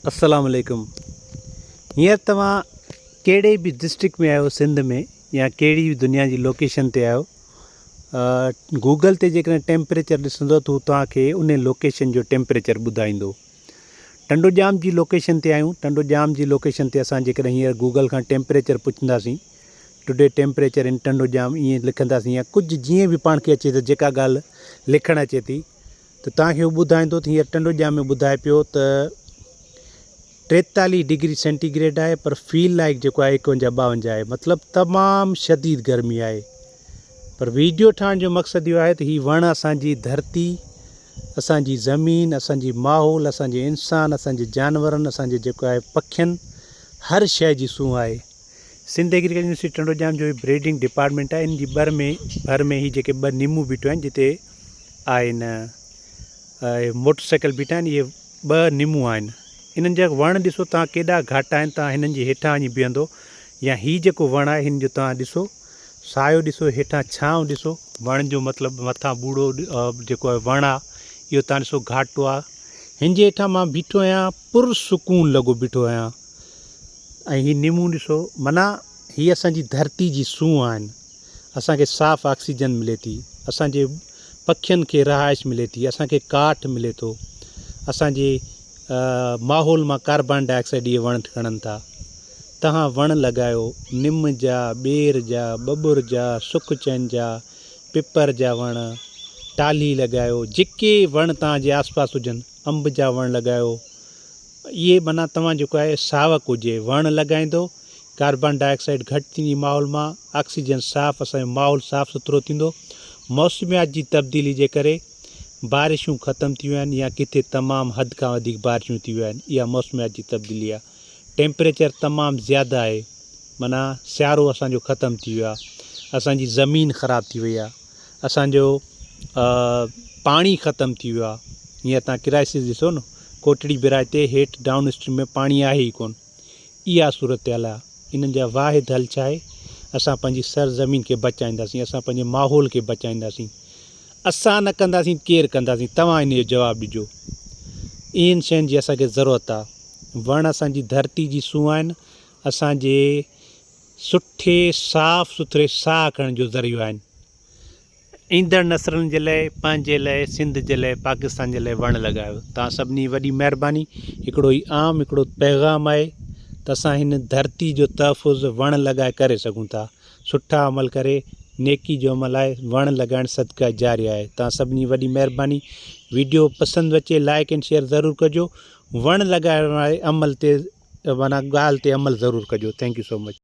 السلام عليڪم هينئر توهان ڪهڙي به ڊسٽرڪٽ ۾ آهيو سنڌ ۾ يا ڪهڙي به دنيا جي لوڪيشن تي آهيو گوگل تي جيڪڏهن ٽيمپريچر ڏسندو ته هو توهان کي ان لوڪيشن جو ٽيمپريچر ٻڌائيندو ٽنڊو ڄام جي لوڪيشن تي آهيون ٽنڊو ڄام جي لوڪيشن تي اسان جيڪڏهن هينئر گوگل کان ٽيمپريچر پڇنداسين ٽوڊي ٽيمپريچر ان ٽنڊو ڄام ائين لکنداسين يا ڪجهه جيئن به پاڻ کي اچي ٿو جيڪا ڳالهه لکڻ اچي ٿي ته توهان کي هو ٻڌائيندو ته هينئر ٽنڊو ڄام ۾ ٻڌائي پيو ته 43 ڊگري سينٽي گريڊ آهي پر فيل لائيڪ جيڪو آهي 51 52 آهي مطلب تمام شديد گرمي آهي پر ويڊيو ٺاهڻ جو مقصد اهو آهي ته هي وڻ اسان جي ڌرتي اسان جي زمين اسان جي ماحول اسان جي انسان اسان جي جانورن اسان جي جيڪو آهي پکين هر شيء جي سونهن آهي سنڌ ايگريڪلچر يونيورسٽي ٽنڊو ڄام جو هي بريڊنگ ڊپارٽمينٽ آهي ان جي ٻر ۾ ڀر ۾ هي جيڪي ٻه نيمو بيٺو آهن جتي آهن اهي موٽر سائيڪل بيٺا آهن اهي ٻه نمون آهن انهن جا وڻ ڏسو توهان ڪيڏا گهاٽا آهن توهان هنن جي هيٺان وڃي بيهندو يا هي جيڪو وڻ آهي هن جو توهان ڏسو سايو ڏسو هيٺان ڇانو ڏسو وڻ جو مطلب مٿان ٻوڙو جيڪو آهي وڻ آهي اهو توهان ڏسو گهاٽو آهي هن جي هيٺان مان بيٺو آهيان پر سڪون لڳو بيٺو آهيان ۽ هي نمون ڏسو معنيٰ هي اسان جي ڌرتي جي سونهن آهن اسان کي صاف آڪسيجن ملي ٿي، اسان جي پکين کي رهائش ملي ٿي، اسان کي ڪاٺ ملي ٿو، اسان جي ماحول مان ڪاربان ڊاء آڪسائيڊ اهي وڻ کڻن ٿا. توهان وڻ لڳايو، نم جا، ٻير جا، ٻٻر جا، سک چين جا، پپر جا وڻ، ٽالهي لڳايو، جيڪي وڻ توهان جي آس پاس هجن، انب جا وڻ لڳايو، اهي معنيٰ توهان جيڪو آهي ساوڪ هجي، وڻ لڳائيندو ڪاربان ڊاء آڪسائيڊ گهٽ ٿيندي ماحول مان آڪسيجن صاف اسان جو ماحول صاف سٿرو ٿيندو موسميات جي تبديلي جي ڪري بارشون ختم ٿي ويون آهن يا ڪٿي تمام حد کان وڌيڪ بارشون ٿي ويون آهن اها موسميات جي تبديلي آهي ٽيمپريچر تمام زياده آهي معنيٰ سيارو اسان جو ختم ٿي ويو آهي اسان جي زمين خراب ٿي وئي آهي اسان جو پاڻي ختم ٿي ويو آهي هينئر تان ڪرائسس ڏسو نه ڪوٽڙي براج تي هيٺ ڊائون اسٽريم ۾ پاڻي آهي ئي ڪون اها صورتحال آهي. انهن جا واحد حل ڇا آهي؟ اسان پنهنجي سرزمين کي بچائينداسين، اسان پنهنجي ماحول کي بچائينداسين. اسان نه ڪنداسين ته ڪير ڪنداسين؟ توهان ان جو جواب ڏجو. انهن شين جي اسان کي ضرورت آهي. وڻ اسان جي ڌرتي جي سونهن آهن، اسان جي سٺي صاف سٿري ساهه کڻڻ جو ذريعو آهن. ايندڙ نسلن جي لئه، پنهنجي لئه، سنڌ جي لئه، پاڪستان جي لئه وڻ لڳايو. توهان سڀني جي وڏي مهرباني. هڪڙو هي عام هڪڙو پيغام آهي ته اسان هن ڌرتي جو تحفظ وڻ لڳائي ڪري سگهون ٿا. سٺا عمل ڪري نيڪي جو عمل آهي وڻ لڳائڻ صدقه جاريه آهي. توهان سڀني جي وڏي مهرباني. ويڊيو پسند اچي لائيڪ ۽ شيئر ضرور ڪجو. وڻ لڳائڻ واري عمل تي معنيٰ ڳالهه تي عمل ضرور ڪجو. Thank you so much.